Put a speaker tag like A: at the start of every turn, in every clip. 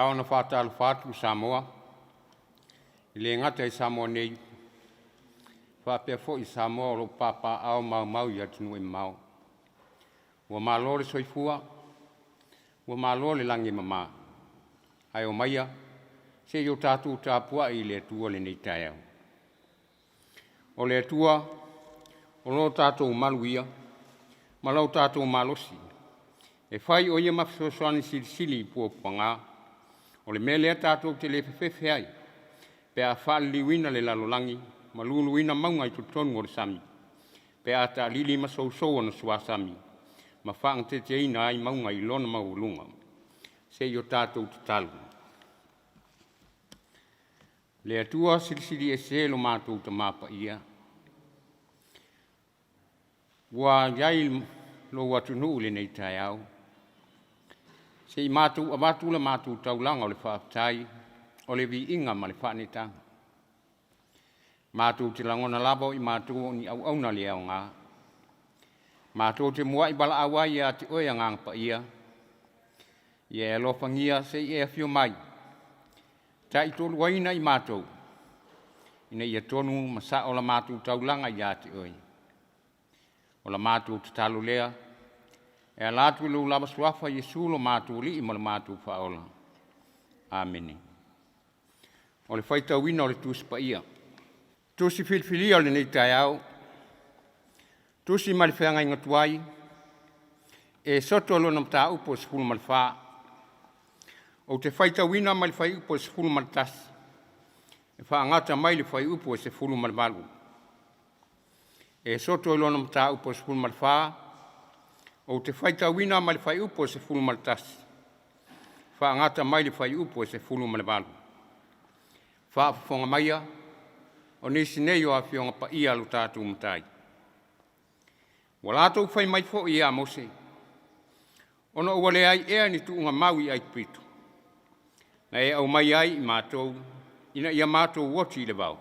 A: Ao ona faatalofa atu Samoa, e le gata i Samoa nei, faapea foi Samoa o lo o papaaao maumau i atunuu e mamao. Ua malo le soifua, ua malo le lagi e mama. Ae omaia se i o tatou tapuai i le Atua lenei taeao. O le Atua, o lo tatou malu ia, ma lo tatou malosi, e fai o ia ma fesoasoani silisili i puapuaga. O le mea lea tatou te le fefefe ai, pe a faaliliuina le lalolagi ma luluina mauga i totonu o le sami, pe a taalili ma sousou ona suasami, ma faagateteina ai mauga i lona maualuga. Se i o tatou tatalo. Le Atua Silisili Ese lo matou Tama Paia, ua i ai lou atunuu i lenei taeao, se i matou avatu le matou taulaga o le faafetai, o le viiga ma le faaneetaga. Matou te lagona lava o i matou o ni auauna le aoga. Matou te muai valaau ai ia te oe Agaga Paia, ia e alofagia se i e afio mai, taitoluaina i matou, ina ia tonu ma sao la matou taulaga ia te oe. O la matou tatalo lea, e ala atu i lou lava suafa Iesu lo matou Alii ma lo matou Faaola. Amene. O le faitauina o le Tusi Paia. Tusi filifilia o lenei taeao, tusi mai le feagaiga tuai, e soto lona mataupu e 14. Ou te faitauina mai le fuaiupu e 11, e faagata mai le fuaiupu e 18. E soto i lona mataupu e 14, ou te faitauina mai le fuaiupu e 11, faagata mai le fuaiupu e 18. Faafofoga maia, o nisi nei o Afioga Paia a lo tatou Matai. Ua latou fai mai foi ia Mose, ona ua leai ea ni tuugamau i Aikupito, na e aumai ai i matou, ina ia matou oti i le vao.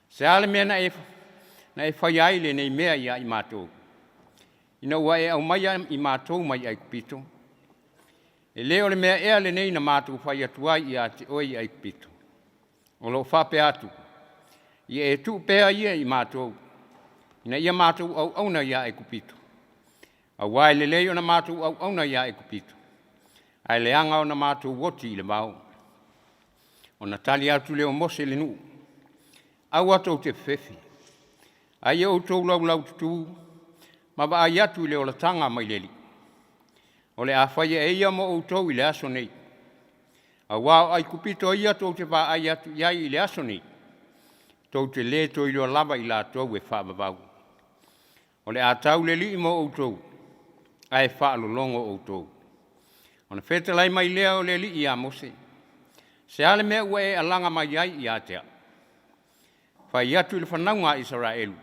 A: Se a le mea na e faia ai lenei mea ia i matou, ina ua e aumaia i matou mai Aikupito? E le o le mea ea lenei na matou fai atu ai ia te oe i Aikupito, o lo o faapea atu, ia e tuu pea ia i matou, ina ia matou auauna ia Aikupito, aua e lelei ona matou auauna ia Aikupito, ae leaga ona matou oti i le vao. Ona tali atu lea o Mose i le nuu, aua tou te fefefe, a ia outou laulaututu ma vaai atu i le olataga mai le Alii. O le a faia e ia mo outou i le aso nei, aua o Aikupito ia tou te vaai atu i ai i le aso nei, tou te lē toe iloa lava i latou e faavavau. O le a tau le Alii mo outou, ae faalologo outou. Ona fetalai mai lea o le Alii ia Mose, se a le mea ua e alaga mai ai ia te au? Fai atu i le fanauga a Isaraelu,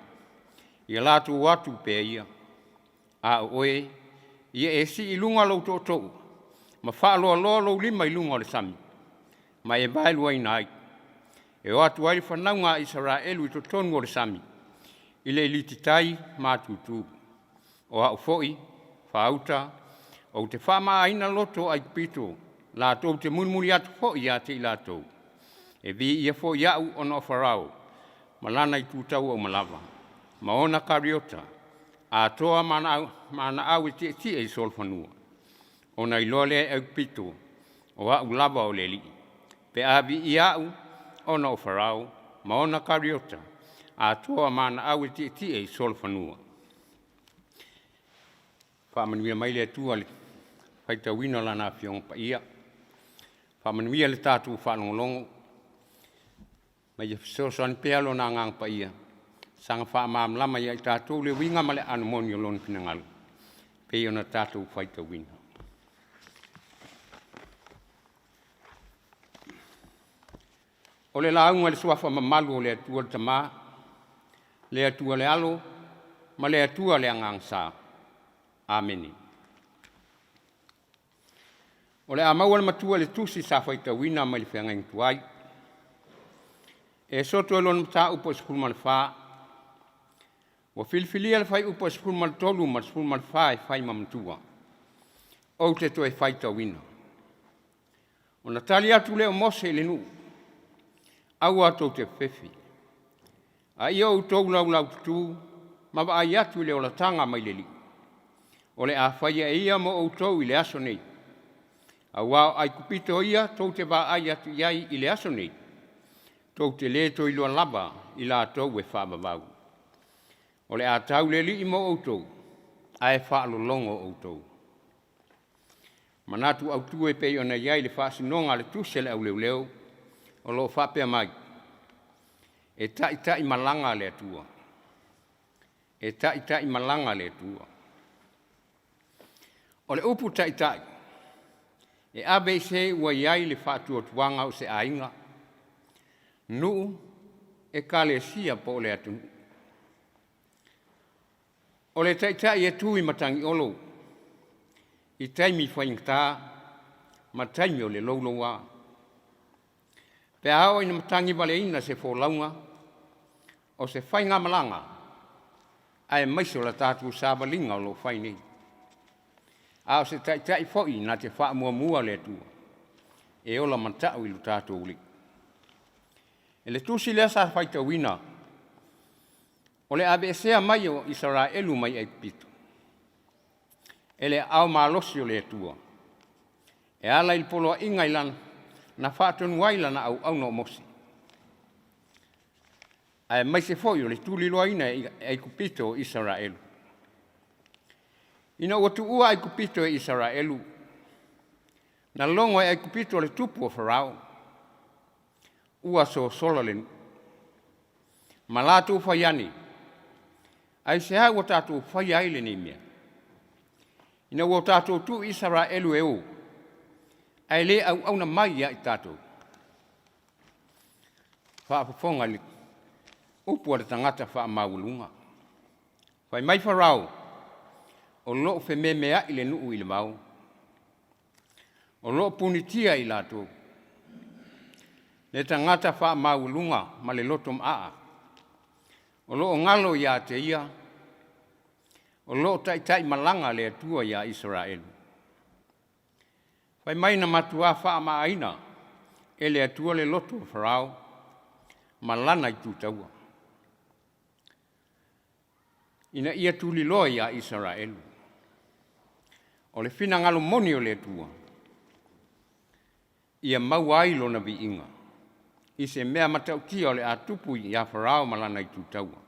A: ia latou o atu pea ia. A o oe, ia e sii i luga lou tootoo ma faaloaloa lou lima i luga o le sami, ma e vaeluaina ai. E o atu ai le fanauga a Isaraelu i totonu o le sami, i le ilititai matutu. O au foi, faauta, ou te faamaaina loto o Aikupito, latou te mulimuli atu foi ia te i latou. E viia foi au ona o Farao, ma lana itu tauaumalava, ma ona kariota, atoa ma ana au e tietie i solofanua. Ona iloa lea e Aikupito, o au lava o le Alii, pe a viia au ona o Farao, ma ona kariota, atoa ma ana au e tietie i solofanua. Faamanuia mai le Atua i le faitauina o Lana Afioga Paia. Faamanuia le tatou faalogologo, ma ia fesoasoani pea Lona Agaga Paia, saga faamalamalama ia i tatou le uiga ma le aano moni o Lona finagalo, pei ona tatou faitauina. O le lauga i le suafa mamalu o le Atua le Tama, le Atua le Alo, ma le Atua le Agaga Sa. Amene. O le a maua le matua i le tusi sa faitauina mai le feagaiga tuai. E soto i lona mataupu e 14, ua filifilia le fuaiupu e 13 ma le 14 e fai ma matua. Ou te toe faitauina. Ona tali atu lea o Mose i le nuu, Aua tou te fefe, a ia outou laulaututu ma vaai atu i le olataga mai le Alii, o le a faia e ia mo outou i le aso nei. Aua o Aikupito ia tou te vaai atu i ai i le aso nei, tou te lē toe iloa lava i latou e faavavau. O le a tau le Alii mo outou, ae faalologo outou. Manatu autu e pei ona i ai le faasinoga a le tusi a le auleoleo o lo o faapea mai, e taitai malaga le Atua. E taitai malaga le Atua. O le upu taitai, e ave i se ua i ai le faatuatuaga o se aiga, nuu, ekalesia po o le atunuu. O le taitai e tu i matagiolo i taimi faigata ma taimi o le louloua. Pe a oo ina matagivaleina se folauga o se faigamalaga aemaise o le tatou savaliga o lo o fai nei. A o se taitai foi na te faamuamua le Atua e ola matau i lo tatou Alii. I le tusi lea sa faitauina, o le aveesea mai o Isaraelu mai Aikupito e le aao malosi o le Atua, e ala i le poloaiga i lana, na faatonu ai lana auauna o Mose, aemaise foi o le tuliloaina e Aikupito o Isaraelu. Ina ua tuua Aikupito e Isaraelu, na logo e Aikupito le tupu o Farao, ua sosola le nuu. Ma latou fai ane, aisea ua tatou faia ai lenei mea? Ina ua tatou tuu Isaraelu e o, ae le auauna mai ia i tatou. Faafofoga i le upu a le tagata faamaualuga. Fai mai Farao, o lo o fememeai le nuu i le vao. O lo o punitia i latou. Le tagata faamaualuga ma le loto maaa, o lo o galo ia te ia, o lo o taitai malaga le Atua iā Isaraelu. Fai mai na matuā faamaaina e le Atua le loto o Farao ma lana itu taua, ina ia tuliloa iā Isaraelu. O le finagalo moni o le Atua, ia maua ai lona viiga i se mea matautia o le a tupu iā Farao ma lana itu taua,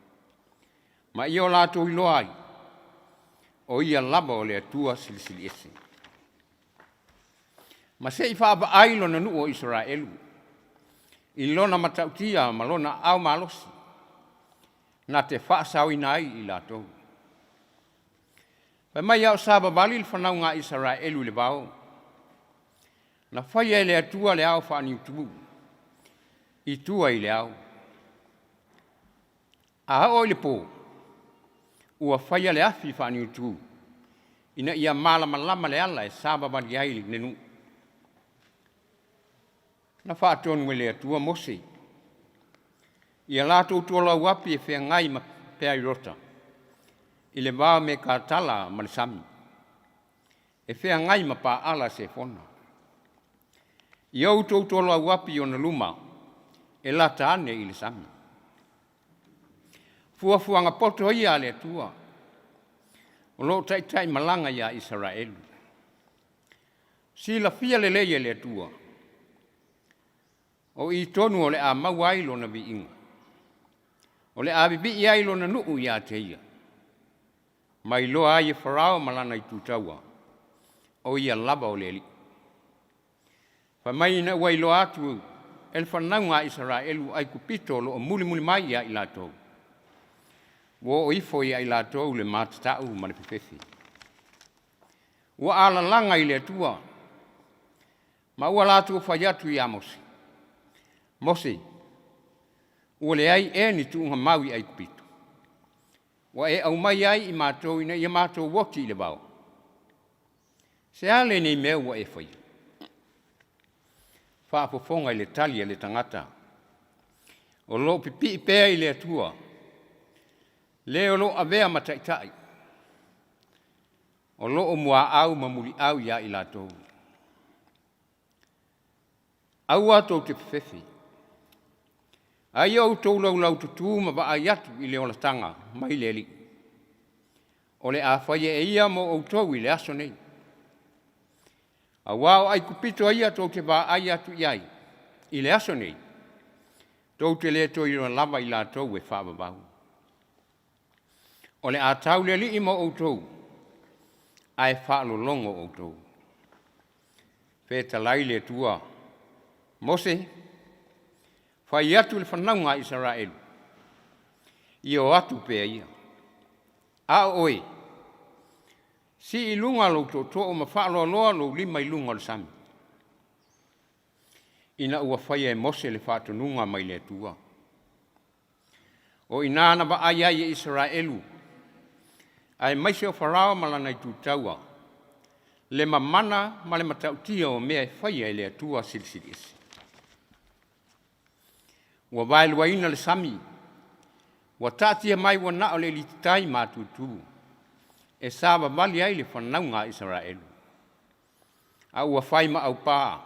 A: ma ia o latou iloa ai, o ia lava o le Atua Silisili Ese. Ma se i faavaai lona nuu o Isaraelu i lona matautia ma lona aao malosi, na te faasaoina ai i latou. Fai mai a o savavali le fanauga a Isaraelu i le vao, na faia e le Atua le ao faaniutu i tua i le ao. A oo i le po, ua faia le afi faaniutu ina ia malamalama le ala e savavali ai le nuu. Na faatonu e le Atua Mose ia latou tualauapi e feagai ma Peairota i le va o Mekatala ma le sami, e feagai ma Paala Sefona. Ia outou tualauapi i ona luma e lata ane i le sami. Fuafuaga poto ia a le Atua o lo o taitai malaga iā Isaraelu. Silafia lelei e le Atua, o i tonu o le a maua ai lona viiga, o le a vivii ai lona nuu ia te ia, ma iloa ai e Farao ma lana itu taua, o ia lava o le Alii. Fai mai ina ua iloa atu e le fanauga a Isaraelu Aikupito o lo o mulimuli mai ia i latou, ua oo ifo ia i latou le matatau ma le fefefe. Ua alalaga i le Atua, ma ua latou fai atu iā Mose, Mose, ua leai ea ni tuugamau i Aikupito, ua e aumai ai i matou ina ia matou oti i le vao. Se a lenei mea ua e faia? Faafofoga i le tali a le tagata o lo o pipii pea i le Atua, le o lo o avea ma taitai, o lo o muaau ma muliau ia i latou. Aua tou te fefefe. A ia outou laulaututu ma vaai atu i le olataga mai le Alii. O le a faia e ia mo outou i le aso nei. Auā o Aikupito ia tou te vaai atu i ai i le aso nei, tou te le toe iloa lava i latou e faavavau. O le a tau le Alii mo outou, ae faalologo outou. Fetalai le Atua, Mose, fai atu i le fanauga a Isaraelu, ia o atu pea ia. A o oe, sii i luga lou tootoo ma faaloaloa lou lima i luga o le sami. Ina ua faia e Mose le faatonuga mai le Atua. O i ina na vaai ai e Isaraelu, aemaise o Farao ma lana itu taua, le mamana ma le matautia o mea e faia e le Atua Silisili Ese. Ua vaeluaina le sami, ua taatia mai ua na o le alititai matutu e savavali ai le fanauga a Isaraelu, a ua fai ma aupā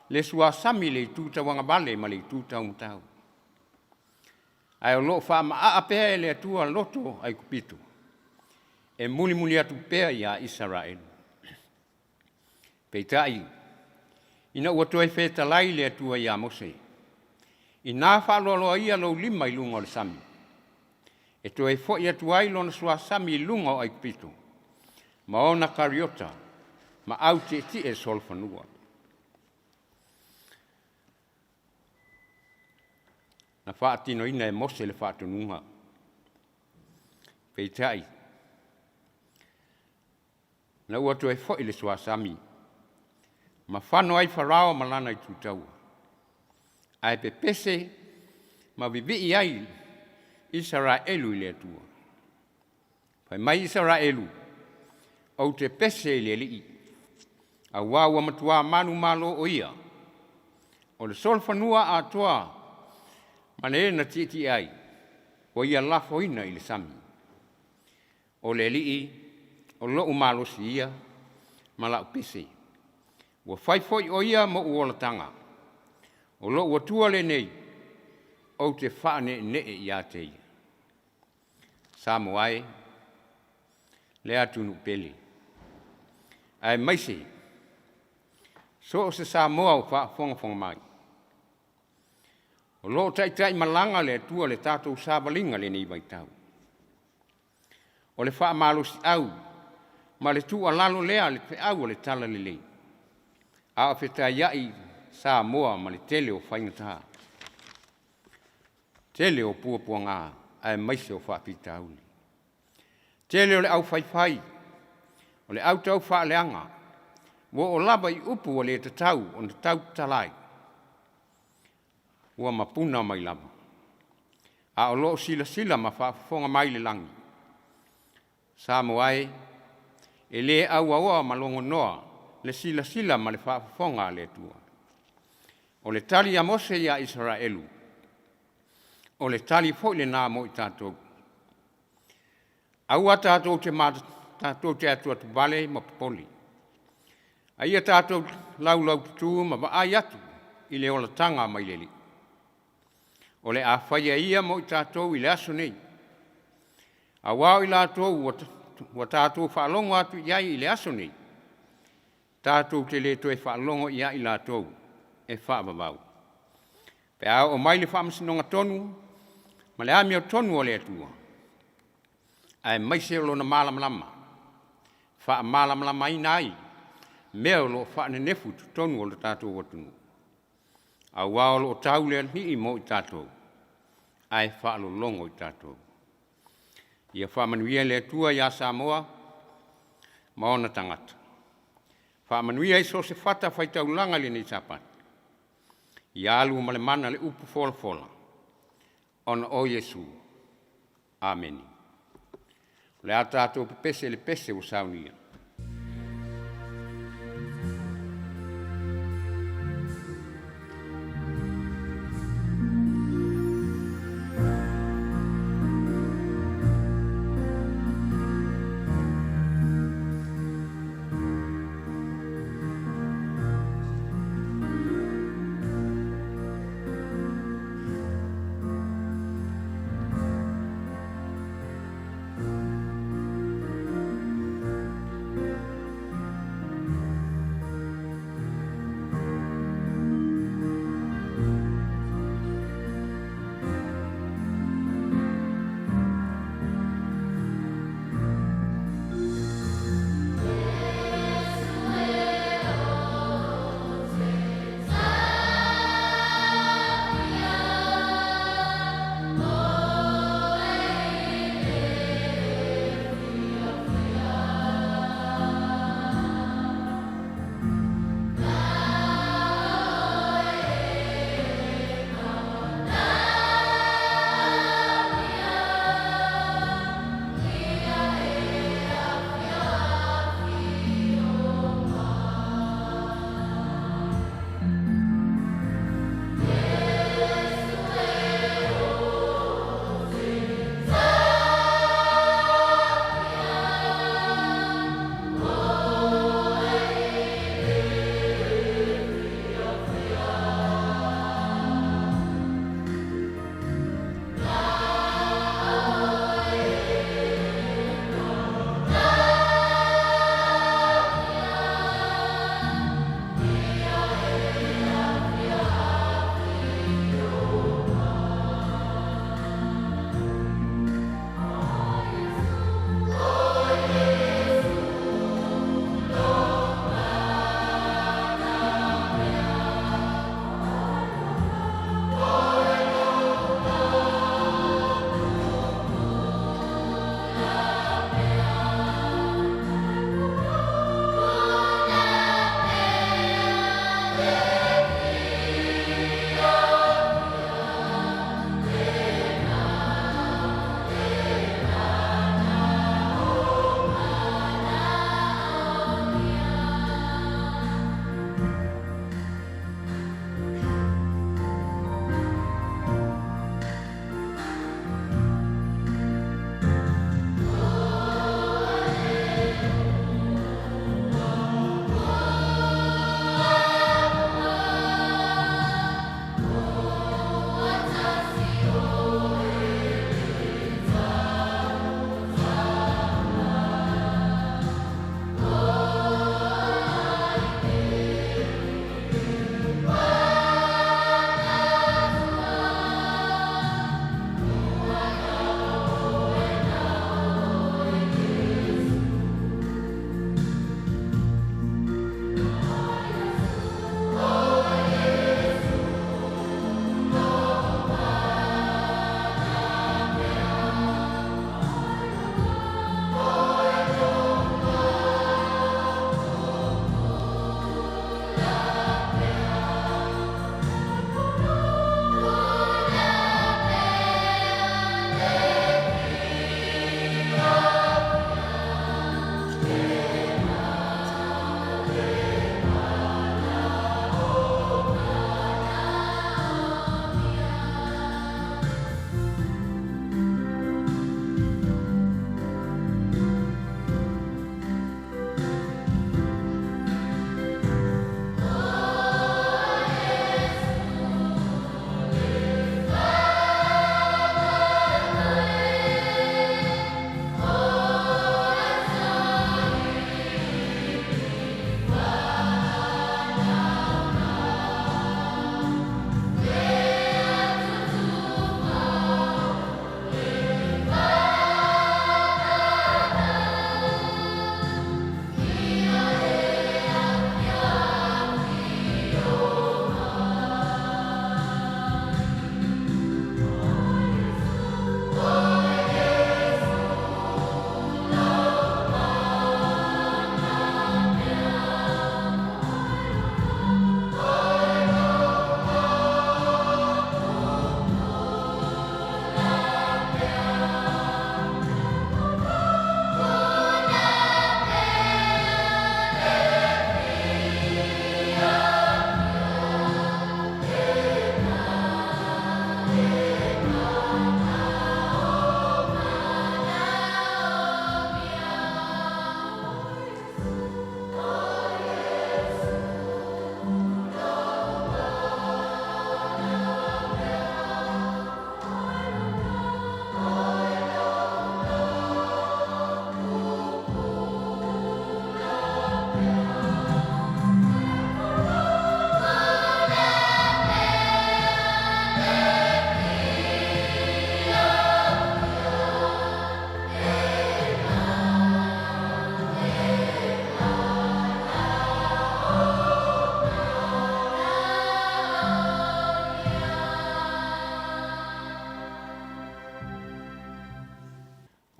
A: le suasami i le itu tauagavale ma le itu taumatau. Ae o lo o faamaaa pea e le Atua loto Aikupito e mulimuli atu pea iā Isaraelu. Peitai, ina ua toe fetalai le Atua iā Mose, inā faaloaloa ia lou lima i luga o le sami, e toe foi atu ai lona suasami i luga o Aikupito, ma ona kariota ma au tietie solofanua. Na faatinoina e Mose le faatonuga. Peitai, na ua toe foi le suasami, ma fano ai Farao ma lana itutaua, ae pepese ma vivii ai Isaraelu i le Atua. Fai mai Isaraelu, ou te pese i le Alii, auā ua matuā manumalo o ia, o le solofanua atoa ma le na tietie ai, ua ia lafoina i le sami. O le Alii, o lo'u malosi ia ma la'u pese. Ua fai foi o ia mo'u olataga. O lo'u Atua lenei, ou te faane'ene'e ia te ia. Samoa e, le atunuu pele, aemaise so o se Samoa o faafogafoga mai. O lo o taitaimalaga le Atua le tatou savaliga i lenei vaitau. O le faamalosiau ma le tuualalo lea a le feau o le Talalelei, a o fetaiai Samoa ma le tele o faigata, tele o puapuaga aemaise o faafitauli. Tele o le aufaifai, o le au taufaaleaga, ua oo lava i upu ua le tatau ona tautatala ai, ua mapuna mai lava, a o lo o silasila ma faafofoga mai le lagi. Samoa e, e le auaoa ma logonoa le silasila ma le faafofoga a le Atua. O le tali a Mose iā Isaraelu, o le tali foi lena mo i tatou. Aua tatou te tatou te atuatuvale ma popole. A ia tatou laulaututu ma vaai atu i le olataga mai le Alii. O le a faia ia mo i tatou i le aso nei. Auā o i latou ua tatou faalogo atu i ai i le aso nei, tatou te le toe faalogo i ai latou e faavavau. Pe a oo mai le faamasinoga tonu ma le amiotonu a le Atua, aemaise o lona malamalama, faamalamalamaina ai mea o lo o faanenefu i totonu o le tatou atunuu, auā o lo o tau le Alii mo i tatou, ae faalologo i tatou. Ia faamanuia le Atua iā Samoa ma ona tagata. Faamanuia i so o se fata faitaulaga i lenei Sapati. Ia alu ma le mana le upu folafola, ona o Iesu. Amene. O le a tatou pepese i le pese ua saunia.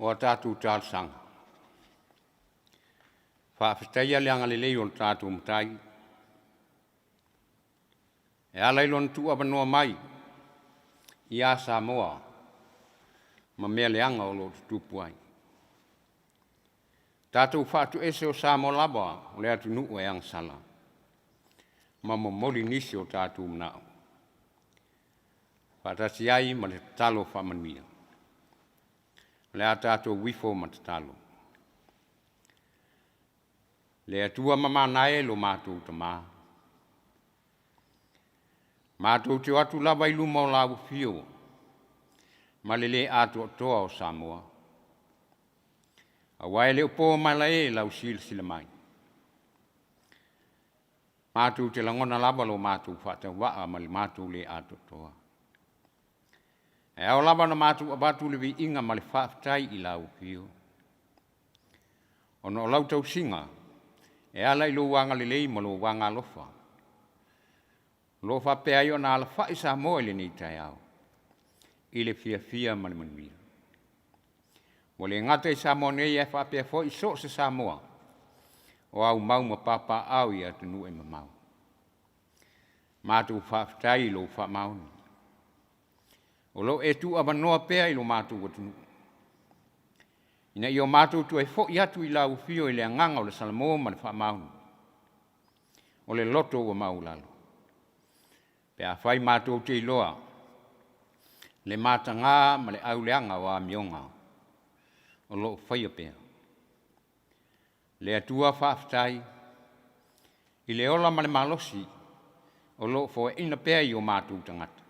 A: O a tatou talosaga. Faafetaia le agalelei o le tatou Matai e ala i lona tuuavanoa mai ia Samoa ma mea leaga o lo o tutupu ai. Tatou faatuese o Samoa lava o le atunuu e agasala ma momoli nisi o tatou manao faatasi ai ma le tatalo faamanuia. O le a tatou ifo ma tatalo. Le Atua mamana e lo matou Tama, matou te o atu lava i luma o lau afio ma le lē atoatoa o Samoa, aua e le o po malae lau silasila mai. Matou te lagona lava lo matou faatauvaa ma le matou lē atoatoa. Ae ao lava ona matou avatu le viiga ma le faafetai i lau afio, ona o lau tausiga e ala i lou agalelei ma lou agaalofa, o lo o faapea ai ona alafai Samoa i lenei taeao i le fiafia ma le manuia. Ua le gata i Samoa nei ae faapea foi so o se Samoa o aumau ma papaaao i atunuu e mamao. Matou faafetai i lou faamaoni. O lo o e tuuavanoa pea i lo matou atunuu, ina ia o matou toe foi atu i lau afio i le agaga o le salamo ma le faamaoni, o le loto ua maualalo, pe afai matou te iloa le mataga ma le auleaga o amioga o lo o faia pea. Le Atua faafetai i le ola ma le malosi o lo o foeina pea i o matou tagata,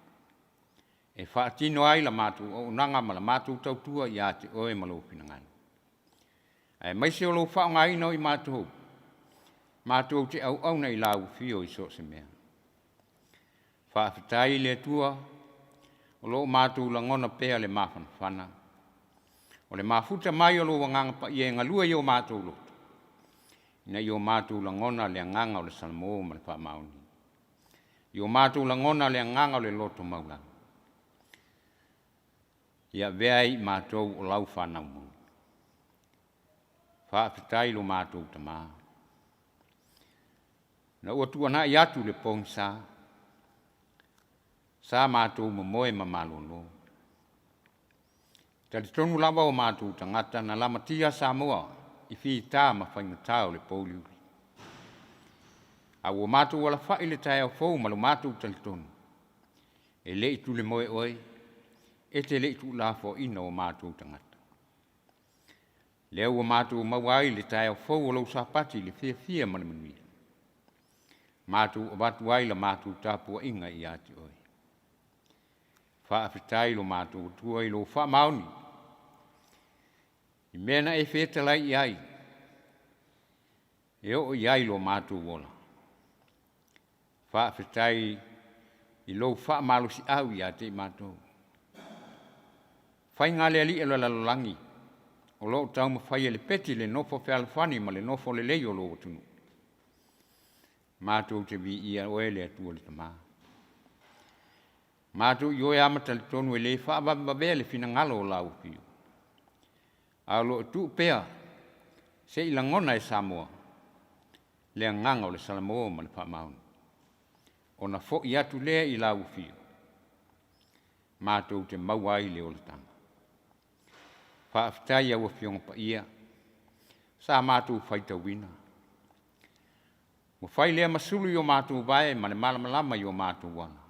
A: e faatino ai la matou auaunaga ma la matou tautua ia te Oe ma lou finagalo, aemaise o lou faaaogaina o i matou, matou te auauna i lau afio i so o se mea. Faafetai i le Atua o lo o matou lagona pea le mafanafana o le mafuta mai o lou Agaga Paia e galue i o matou loto, ina ia o matou lagona le agaga o le salamo ma le faamaoni, i o matou lagona le agaga o le loto maualalo. Ia avea ai i matou o lau fanau moni. Faafetai lo matou Tama. Na ua tuanai atu le pogisa, sa matou momoe ma malolo. Talitonu lava o matou tagata na lamatia Samoa i fita ma faigata o le pouliuli. A ua matou alafai le taeao fou ma lo matou talitonu, e le i tulemoe oe, e te le i tuulafoaina o matou tagata. Lea ua matou maua ai le taeao fou o lou Sapati i le fiafia ma le manuia, matou avatu ai la matou tapuaiga ia te oe. Faafetai lo matou Atua i lou faamaoni, i mea na e fetalai i ai, e oo i ai lo matou ola. Faafetai i lou faamalosiau ia te i matou. Faiga a le alii o le lalolagi, o lo o taumafai e lepeti le nofo fealofani ma le nofo lelei o lou atunuu. Matou te viia oe le Atua le Tama. Matou ioe lava ma talitonu e le faavavevavea le finagalo o lau afio, a o lo o tuu pea se i lagona e Samoa le agaga o le salamo ma le faamaoni, ona foi atu lea i lau afio, matou te maua ai le olataga. Faafetai i au Afioga Paia sa matou faitauina, ua fai lea ma sulu i o matou vae ma le malamalama i o matou ala,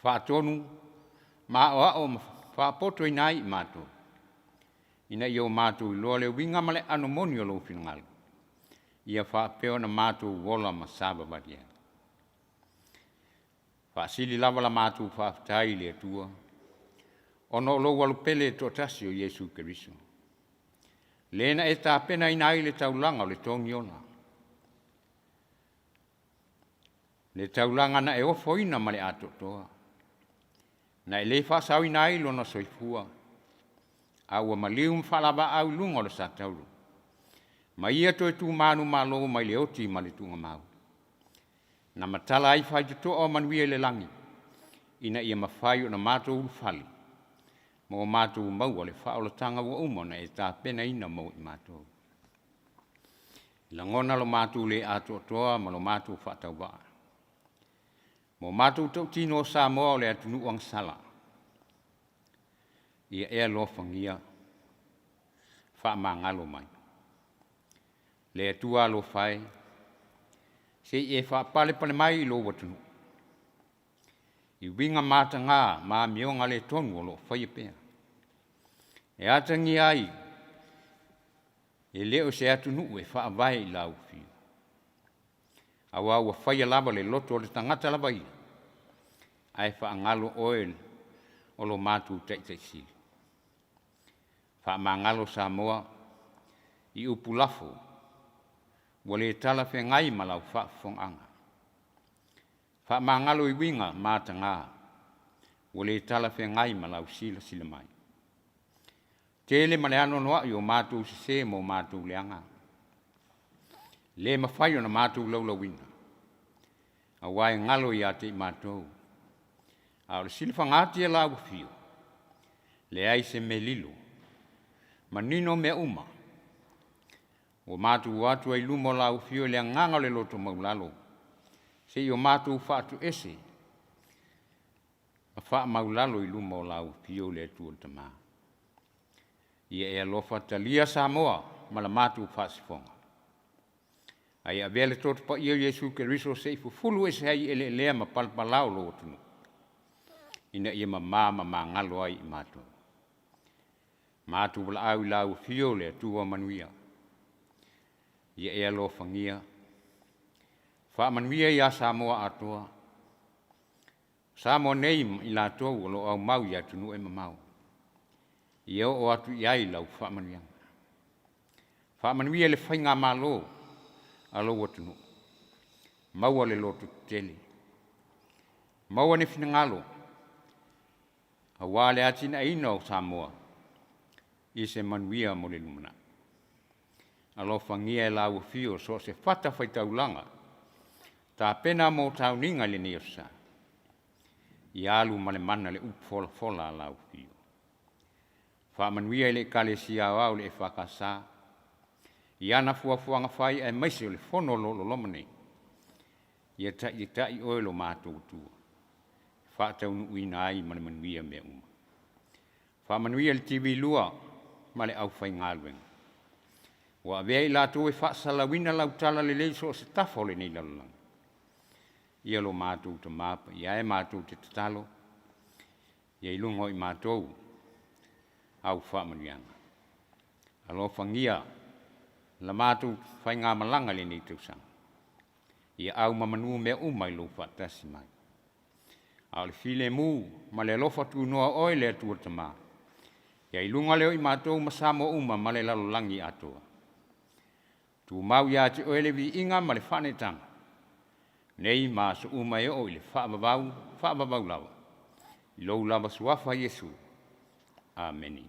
A: faatonu ma aoao ma faapotoina ai i matou. ina ia o matou iloa le uiga ma le aano moni o lou finagalo, ia faapea ona matou ola ma savavali ai. Faasili lava la matou faafetai i le Atua, ona o lou Alopele e toatasi o Iesu Keriso, le na e tapenaina ai le taulaga o le togiola, le taulaga na e ofoina ma le atoatoa, na e le faasaoina ai lona soifua, a ua maliu ma faalavaau i luga o le satauro, ma ia toe tumanumalo mai le oti ma le tuugamau, na matala ai faitotoa o manuia i le lagi, ina ia mafai ona matou ulufale ma o matou maua le faaolataga ua uma ona e tapenaina mo i matou. Lagona lo matou le atoatoa ma lo matou faatauvaa, ma o matou tautino o Samoa o le atunuu agasala, ia e alofagia, faamagalo mai. Le Atua alofa e, se i e faapalepale mai i lou atunuu, i uiga mataga ma amioga le tonu o lo o faia pea, e atagia ai e le o se atunuu e faavae i lau afio, aua ua faia lava le loto o le tagata lava ia, ae faagalo oe o lo matou Taitai Sili. Faamagalo Samoa i upu lafo ua le talafeagai ma lau faafofogaaga. Faamagalo i uiga mataga ua le talafeagai ma lau silasila mai. Tele ma le anoanoai o matou sese ma o matou leaga, le mafai ona matou laulauina, aua e galo ia te i matou, a o le silafaga ati a lau Afio, leai se mea lilo, manino mea uma. Ua matou o atu ai i luma o lau Afio i le agaga o le loto maualalo, se i o matou faatoese ma faamaualalo i luma o lau Afio le Atua le Tama. Ia e alofa talia Samoa ma la matou faasifoga, ae avea le Toto Paia o Iesu Keriso se i fufulu ese ai i eleelea ma palapala o lou atunuu, ina ia mama ma magalo ai i matou. Matou valaau i lau Afio le Atua manuia, ia e alofagia, faamanuia ia Samoa atoa, Samoa nei ma i latou o lo o aumau i atunuu e mamao, ia oo atu i ai lau faamanuiaga. Faamanuia le faigamalo a lou atunuu, maua le lototetele, maua ni finagalo aua le atinaeina o Samoa i se manuia mo le lumanai. Alofagia e lau Afio so o se fatafaitaulaga, tapena mo tauniga i lenei aso sa, ia alu ma le mana le upu folafola a lau Afio. Faamanuia i le Ekalesia Aoao le EFKS i ana fuafuaga fai aemaise o le fono o lo o loloma nei, ia taitai oe lo matou Atua, faataunuuina ai ma le manuia mea uma. Faamanuia i le TV2 ma le aufaigaluega, ua avea i latou e faasalalauina lau talalelei i so o se tafa o lenei lalolagi. Ia lo matou Tama Paia e, matou te tatalo, ia i luga o i matou au faamanuiaga. Alofagia la matou faigamalaga i lenei tausaga, ia au ma manu mea uma i lou faatasi mai. A o le filemu ma le alofa tunoa o oe le Atua Tama, ia i luga lea o i matou ma Samoa uma ma le lalolagi atoa. Tumau ia te oe le viiga ma le faaneetaga, nei ma aso uma e oo i le faavavau, faavavau lava, i lou lava suafa Iesu. Amene.